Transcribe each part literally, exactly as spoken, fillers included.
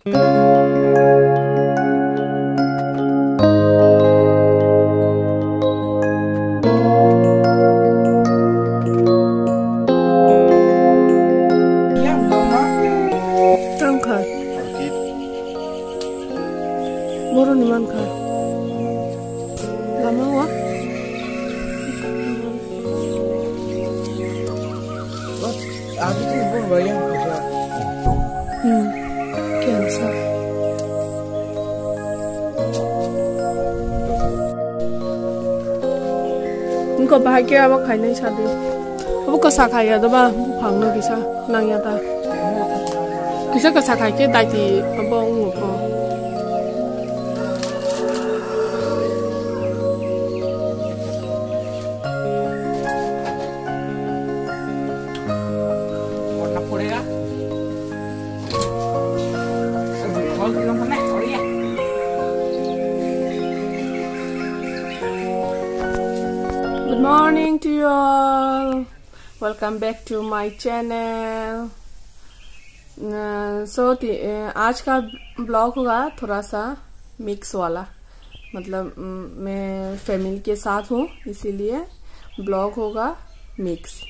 Tang kha. Boroni man kha. Lama wa. Adi tu bor bayang kha. Hmm. Cancer. Engko bahai khe abo khainai sadi. Abo kwsa khaiya doba buphangno kisa nangya ta. Kisa kwsa khai khe daiti abo wngkho. Good morning to you all. Welcome back to my channel. अ, so, ति-, अ, आज का ब्लॉग होगा थोड़ा सा मिक्स वाला, मतलब, म, मैं फैमिली के साथ हूँ, इसीलिए ब्लॉग होगा मिक्स।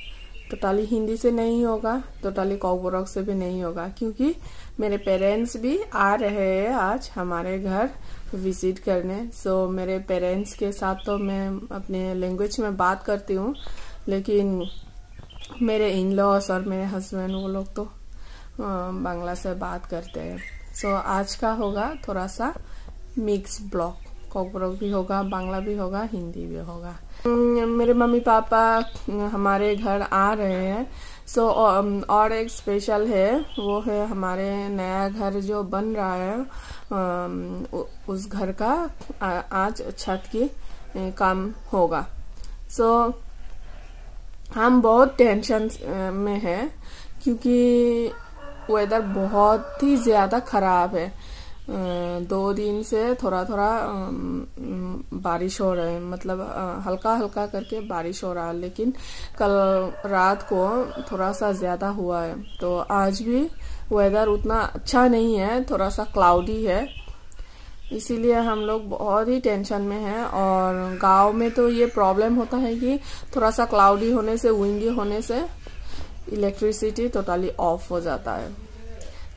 टोटली हिंदी से नहीं होगा, टोटली कॉकबोरक से भी नहीं होगा, क्योंकि मेरे पेरेंट्स भी आ रहे हैं आज हमारे घर विजिट करने। सो, मेरे पेरेंट्स के साथ तो मैं अपने लैंग्वेज में बात करती हूँ, लेकिन मेरे इन लॉज और मेरे हस्बैंड, वो लोग तो, अ, बांग्ला से बात करते हैं। सो, आज का होगा थोड़ा सा मिक्स ब्लॉग, कॉकबोरक भी होगा, बांग्ला भी होगा, हिंदी भी होगा। हम्म, मेरे मम्मी पापा हमारे घर आ रहे हैं। सो, अम, और एक स्पेशल है, वो है हमारे नया घर जो बन रहा है, अम, उ-, उस घर का आ-, आज छत की, ए, काम होगा। सो, हम बहुत टेंशन, अ, में हैं, क्योंकि वेदर बहुत ही ज़्यादा ख़राब है। अ, दो दिन से थोड़ा-थोड़ा, अम, अम, बारिश हो रहा है, मतलब, अ, हल्का-हल्का करके बारिश हो रहा है, लेकिन कल रात को थोड़ा सा ज़्यादा हुआ है, तो आज भी वेदर उतना अच्छा नहीं है, थोड़ा सा क्लाउडी है। इसीलिए हम लोग बहुत ही टेंशन में हैं। और गांव में तो ये प्रॉब्लम होता है कि थोड़ा सा क्लाउडी होने से, विंडी होने से इलेक्ट्रिसिटी टोटली ऑफ हो जाता है।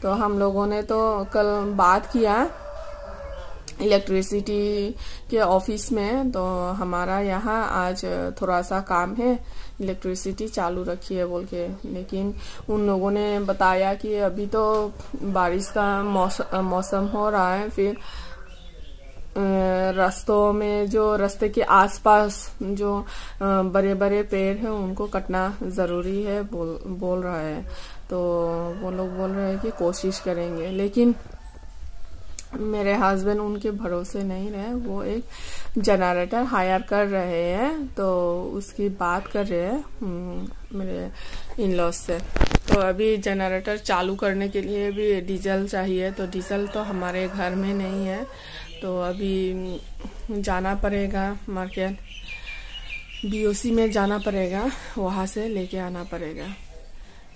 तो हम लोगों ने तो कल बात किया इलेक्ट्रिसिटी के ऑफिस में, तो हमारा यहाँ आज थोड़ा सा काम है, इलेक्ट्रिसिटी चालू रखी है बोल के, लेकिन उन लोगों ने बताया कि अभी तो बारिश का मौस-, मौसम हो रहा है, फिर, अ, रास्तों में जो, रास्ते के आसपास जो, अ, बड़े-बड़े पेड़ हैं, उनको कटना ज़रूरी है, बोल, बोल रहा है। तो वो लोग बोल रहे हैं कि कोशिश करेंगे, लेकिन मेरे हस्बैंड उनके भरोसे नहीं रहे, वो एक जनरेटर हायर कर रहे हैं, तो उसकी बात कर रहे हैं, हम्म, मेरे इन लॉज से। तो अभी जनरेटर चालू करने के लिए भी डीजल चाहिए, तो डीजल तो हमारे घर में नहीं है, तो अभी, हम्म, जाना पड़ेगा मार्केट, बीओसी में जाना पड़ेगा, वहाँ से लेके आना पड़ेगा।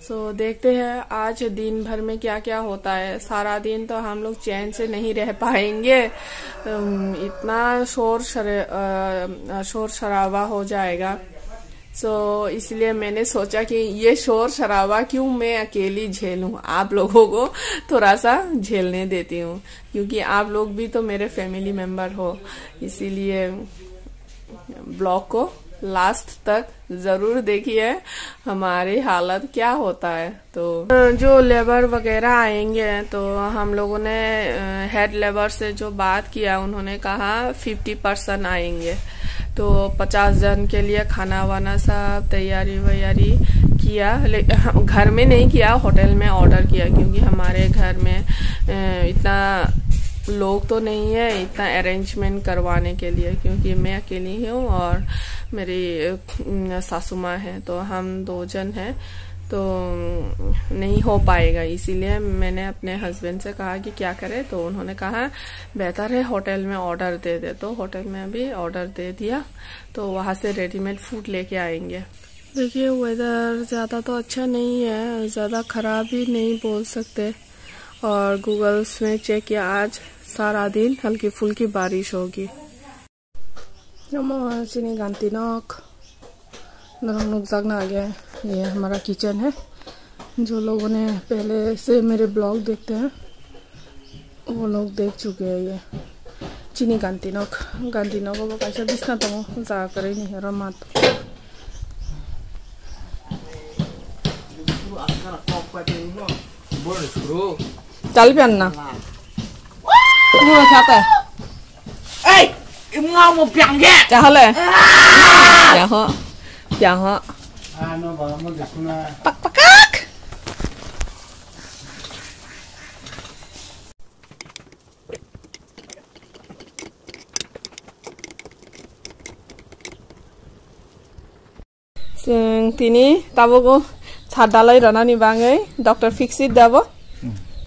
सो, देखते हैं आज दिन भर में क्या क्या होता है। सारा दिन तो हम लोग चैन से नहीं रह पाएंगे, अम, इतना शोर शर-, अ, शोर शराबा हो जाएगा। सो, इसलिए मैंने सोचा कि ये शोर शराबा क्यों मैं अकेली झेलूं, आप लोगों को थोड़ा सा झेलने देती हूँ, क्योंकि आप लोग भी तो मेरे फैमिली मेंबर हो, इसीलिए ब्लॉग को लास्ट तक जरूर देखिए, हमारी हालत क्या होता है। तो, अ, जो लेबर वगैरह आएंगे, तो हम लोगों ने, अ, हेड लेबर से जो बात किया, उन्होंने कहा फिफ्टी पर्सेंट आएंगे, तो पचास जन के लिए खाना वाना सब तैयारी वैयारी किया। ले-, हम घर में नहीं किया, होटल में ऑर्डर किया, क्योंकि हमारे घर में, अ, इतना लोग तो नहीं है इतना अरेंजमेंट करवाने के लिए, क्योंकि मैं अकेली हूँ और मेरी, अ, सासू माँ है, तो हम दो जन हैं, तो नहीं हो पाएगा। इसीलिए मैंने अपने हस्बैंड से कहा कि क्या करें, तो उन्होंने कहा बेहतर है होटल में ऑर्डर दे दे। तो होटल में अभी ऑर्डर दे दिया, तो वहाँ से रेडीमेड फूड लेके आएंगे। देखिए, वेदर ज़्यादा तो अच्छा नहीं है, ज़्यादा ख़राब भी नहीं बोल सकते। और गूगल्स में चेक किया, आज सारा दिन हल्की फुल्की बारिश होगी। Omo chini ganti nok. Norok nukjakna age, ye hamara kitchen hai. जो लोगों ने पहले से मेरे ब्लॉग देखते हैं, वो लोग देख चुके हैं ये। Chini ganti nok, ganti nok obo kaisa bisna tongo, jaga kwrwi ni oro mat. Chal pian na. Omo khate. Ei, imnga mo piang ge. Chahale. Piang ho. Piang ho. Pak, pakak. Chwng tini tabuk o sat dalai rwnani bagwi Doctor Fixit dabo.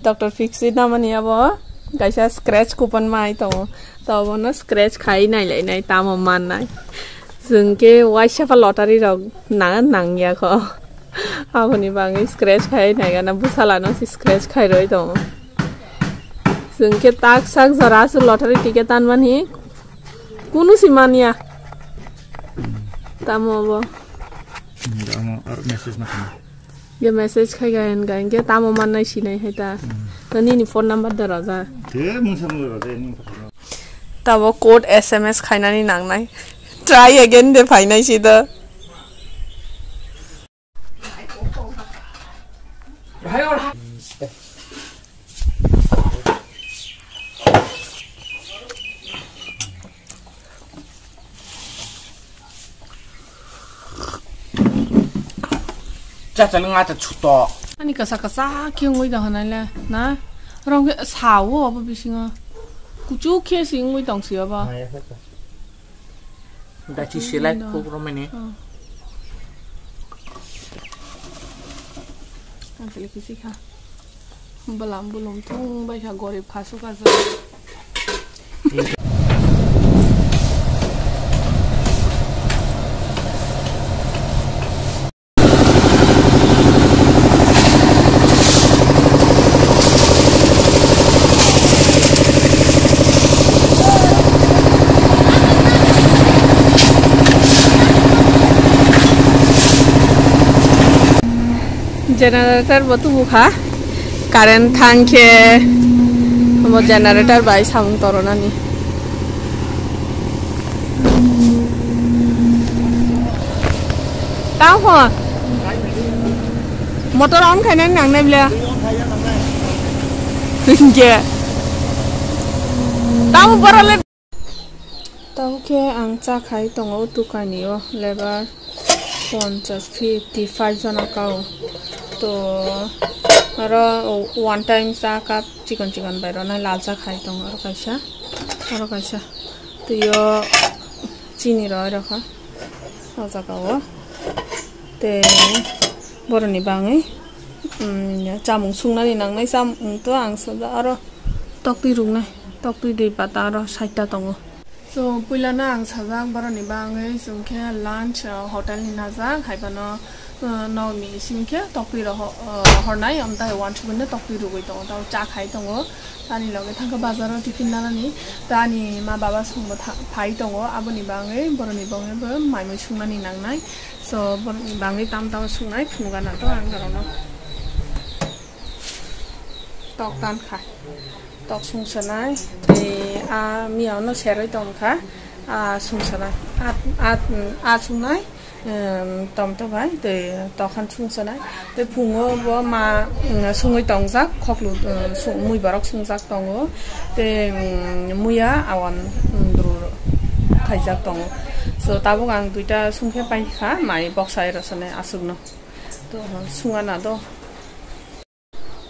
Doctor Fixit namani abo kaisa scratch coupon mai tongo. To abono scratch khai nailainai tamo mannai. Chwng khe waisa pha lottery rok na nangya kho. Aboni bagwi scratch khai naigana bwsalano se scratch khai rwi tongo. Chwng khe tak sak jora aswk lottery ticket tanmani kunu si manya. Tamo abo. Hmm, amo ar message ma kamo. Ye message khai ga en ga, hingke tamo mannai sinai hai ta. Hmm. To nini phone number da raja. Te mung sa mung raja, nini phone number. Tabo code S M S khainani nangnai. Try again de phainai si da. Cha cha nang ata chuto. Ani kasa kasa khe wngwi da hwnai le na. Rong khe sa o abo bisingo. Kuchuk khe si wngwi tong si abo. Dachi silai kuk romani. Oh. Ang sile kisi kha. Balam bulum thung bai kha, gorib kha, suka jora. Generator bo tubu kha, current thang khe omo generator bai samung toronani. Tamo motor on khainani nangnai bwle. Hinkhe tamo borok le. Tamo khe ang cha khai tongo o dukani o lebar ponchas fifty five jona kao. To aro one time cha cup chikon chikon bai rwnai lal cha khai tongo aro kaisa, aro kaisa. Twi o chini rw rw kha o jaga o. Tei boroni bagwi, um, chamung sungnani nangnai chamung to ang swngjak aro toktwi ruknai, toktwi dui pata aro side ta tongo. So, puilano ang sajak boroni bagwi chwng khe lunch, uh, hotel ni najak, hai phano, uh, nokni simi khe toktwi roho-, uh, rohornai, amtai uansukgwi no toktwi rwgwi tongo, tamo cha khai tongo. Ani loge thangkha bazaro tiffin nanani. Ta ani ma baba songbo tha-, phai tongo, aboni bagwi boroni bagwi bo mai mui sungnani nangnai. So, boroni bagwi tam tam sungnai, phunukgana to ang norokno. Tok tan kha. Tok sung sanai, tei a miyano seroi tong kha, a sung sanai, a, a, a sungnai. Em, tom to bai, tei tokhan sung sanai. Tei phungo bo ma, em, sungwi tongjak, khoklu, em, sung, mui borok sungjak tongo. Tei, em, muya awan, em, dru khaijak tongo. So, tabuk ang duita sungkhe paikha, mai boksa ero sanai aswkno. To, sungana do.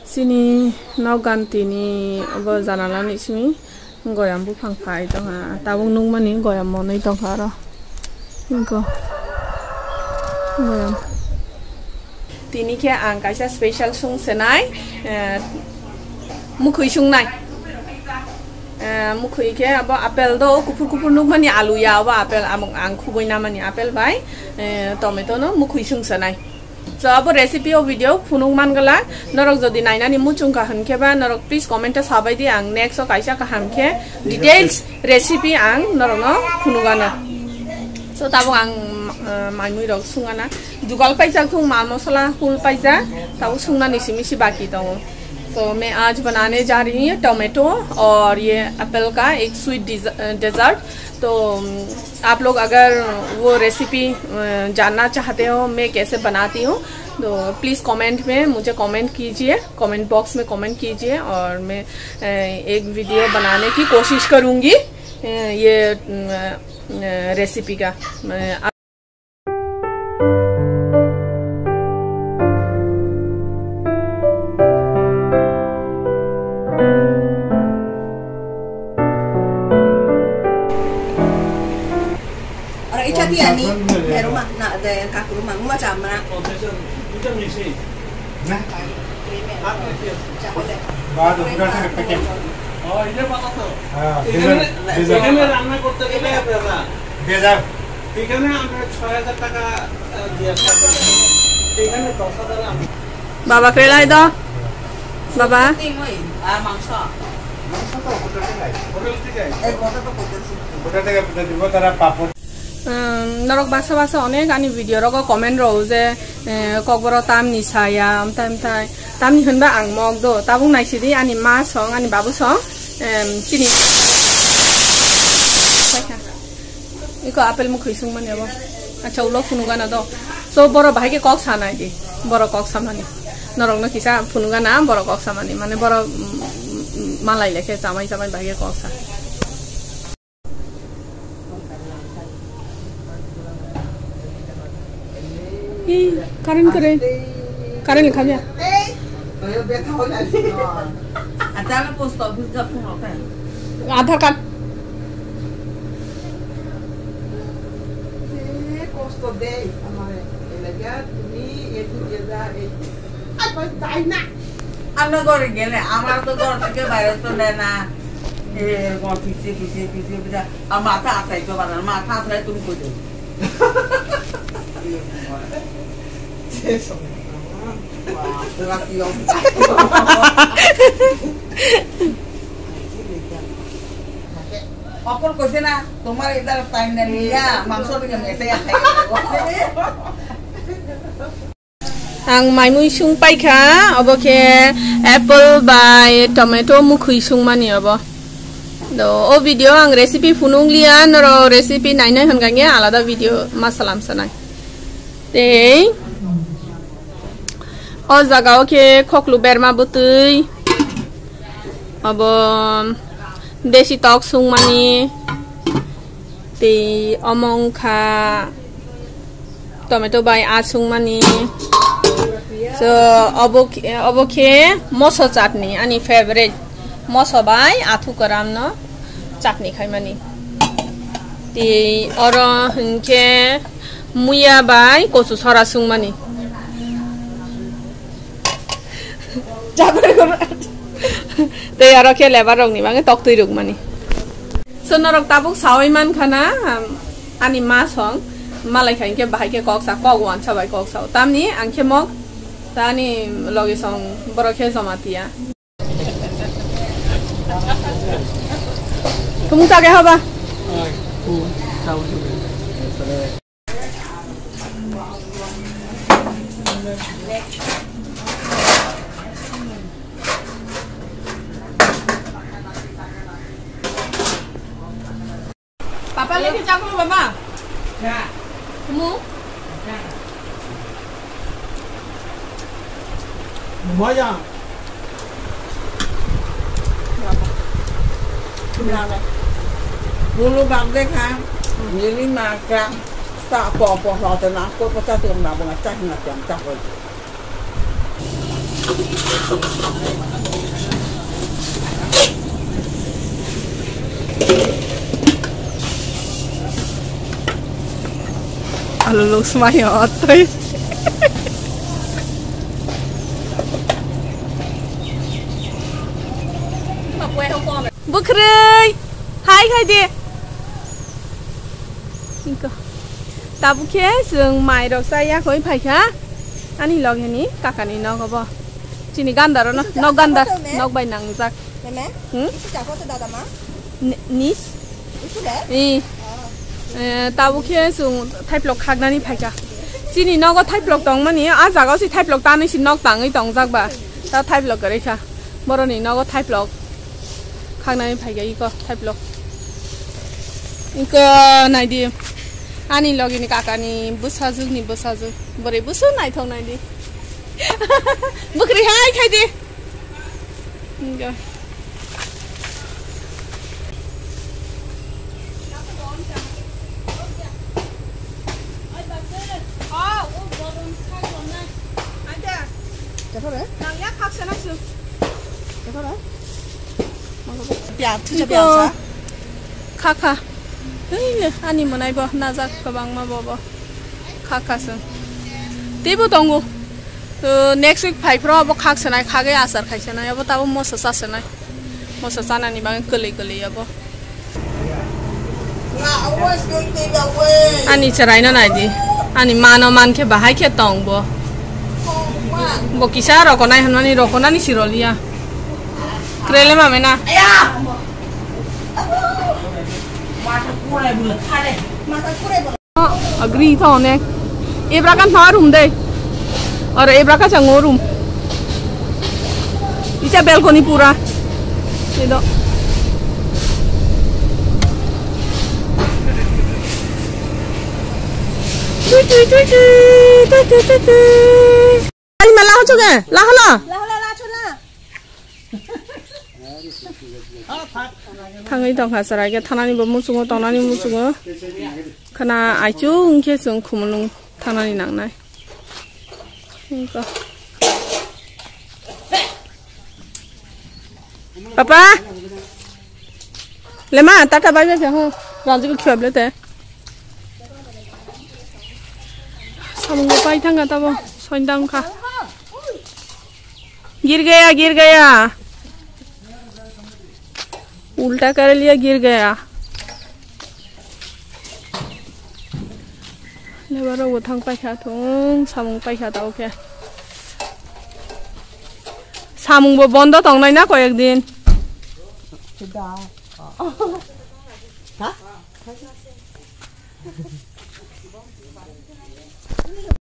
Chini nok ganti ni obo janala ni simi goyam buphang phai tongkha, tabuk nukmani goyam monwi tongkha aro. Nukgo. Goyam. Tini khe ang kaisa special sung senai, eh, mukhwi sungnai. Eh, mukhwi khe abo apple do, kuphur kuphur nukmani alu ya, abo apple, amo ang khugwi namani apple bai, eh, tomato no mukhwi sung senai. So abo recipe o video phunuk man gala, norok jodi nainani muchung kha hwn khe ba norok please comment o sabai di, ang next o kaisa kaham khe details recipe ang norok no phunuk ano. So tabuk ang uh, maimui rok sung ana, jugal paijak thung, mal mosola hul paijak, tabuk sungnani simi si baki tongo. So मैं आज बनाने जा रही हूँ टोमेटो और ये एप्पल का एक स्वीट डेजर्ट। तो आप लोग अगर वो रेसिपी जानना चाहते हो मैं कैसे बनाती हूँ, तो प्लीज़ कमेंट में मुझे कमेंट कीजिए, कमेंट बॉक्स में कमेंट कीजिए और मैं एक वीडियो बनाने की कोशिश करूँगी ये रेसिपी का। Ora icha ti ani, de ruma na de kakuruma nguma chamra. না। বাদ ওগুলো একটা প্যাকেট। ও, এটা পাতা তো। হ্যাঁ, এখানে, ভেজা, ভেজা। এখানে রান্না করতে গেলে আপনারা ভেজা। এখানে আমরা ছয় হাজার টাকা, আহ, দিয়ে আসতে হবে। এখানে দশ হাজার আমরা Baba, kwrwi lai do? Baba? আর মাংস? মাংস তো হোটেল থেকে। হোটেল থেকে। এই কথা তো বলতেছি। হোটেল থেকে দিব, তারা পাপড়। Norok baksa baksa onek ani video rogo comment rw je, eh, kokborok tamni saya, amtai amtai. Tamni hwnba ang mok do, tabuk naisidi ani ma song, ani babu song, em, chini. Iko apple mukhwi sungmani abo. Acha, ulo phunugana do. So, boro bahai khe kok sanai di. Boro kok samani. Norokno kisa phunugana, boro kok samani. Mane boro, mm, malai lekhe chamai chamai bahai khe kok sa. Hi, current kore. Current lekha mia. Adhar card. কষ্ট দেয় আমার এলাকা, তুমি একটু যে যা এই আর ভাই তাই না। আমরা ঘরে গেলে আমার তো ঘর থেকে বাইরে তো নেয় না। এ, ঘর পিছিয়ে, পিছিয়ে, পিছিয়ে, পিছিয়ে। আর মাথা আছাই তো পারে না, মাথা আছাই তুমি কই যাবে? অকল কইছে না, তোমার এটা টাইম না নিয়া মাংস থেকে মেসে খাই। Ang maimui sung paikha, obo khe apple bai tomato mukhwi sungmani obo. Do, o video ang recipe phunung liya, noro recipe nainai hwnkha khe alada video ma salam sanai. Tei o jaga o khe khoklu berma bwtwi, obo desi tok sungmani, tei omo wngkha tomato bai a sungmani. So, obo khe, obo khe moso chutney, ani favorite. Moso bai athu kwram no chutney khaimani. Tei oro hinkhe muya bai kochu sora sungmani. Tei aro khe lebar rokni bagwi toktwi rwkmani. So norok tabuk sawi mankha na, um, ani ma song malai kha hinkhe bahai khe kok sa, kok wansa bai kok sa. Tamni ang khe mok ta ani logi song borok khe Jamatia. Tumung chage haba? Papa lagi cakung mama. Kamu? Maya. Bulu bagde kha, nili ma kha, sa po po lo te na ko po ta te na bo na ta na ta ko. Alu luk smai o twi. Bwkhwrwi hai khai de. Tabuk khe chwng mai rok cha ya khoi phai kha. Ani loge ni kaka ni nogo bo. Chini gandar no, nok gandar, nok bai nangjak. Meme? Hmm? Isi chakwa to dada ma? Ni-, nis? Isi le? I. Oh. Eh, tabuk khe chwng thaiplok khaknani phaikha. Chini nogo thaiplok tongmani, a jaga o si thaiplok tanwi si nok tangwi tongjak ba. Ta thaiplok kwrwi kha. Boroni nogo thaiplok khaknani phaikha iko thaiplok. Iko naidi. Ani loge ni kaka ni bwsajwk ni bwsajwk. Bwrwi bwswk naithok naidi. Bwkrwi hai khai di. Enjoy. Kethore? Nang ya khaksa na su. Kethore? Pia, thuja pia sa. Kha kha. Ei le, ani mwnai bo najak kwbangma bo bo. Kha kha se. Teibo tongo. Uh, next week phai phro abo khak sanai, khagwi achar khai sanai, abo tabo moso cha sanai. Moso chanani bagwi kwlwi kwlwi abo. Ani chwraino naidi. Ani mano mankhe bahai khe tong bo. Bo kisa rokonai hwnmani rokonani siroliya. Krele mamena. Agree tho onek. Ebra kan thawa room dei. Oro ebra ka chango room. Icha balcony pura. Edo. Tui, tui, tui, tui. Tui, tui, tui, tui. Ani mala ho choge. La ho la. La ho la, la cho na. Thangwi tongkha chwrai khe thanani bo muchungo tongnani muchungo khna aichung khe chwng khumulwng thanani nangnai. Papa lema tata bai bai ho ranjik khwb le te samung pai thangkha tabo soindang kha. गिर गया, गिर गया। उल्टा कर लिया, गिर गया। Lebar rok bo thang paikha thung, samung paikha tao khe. Samung bo bondo tongnai na koyek din.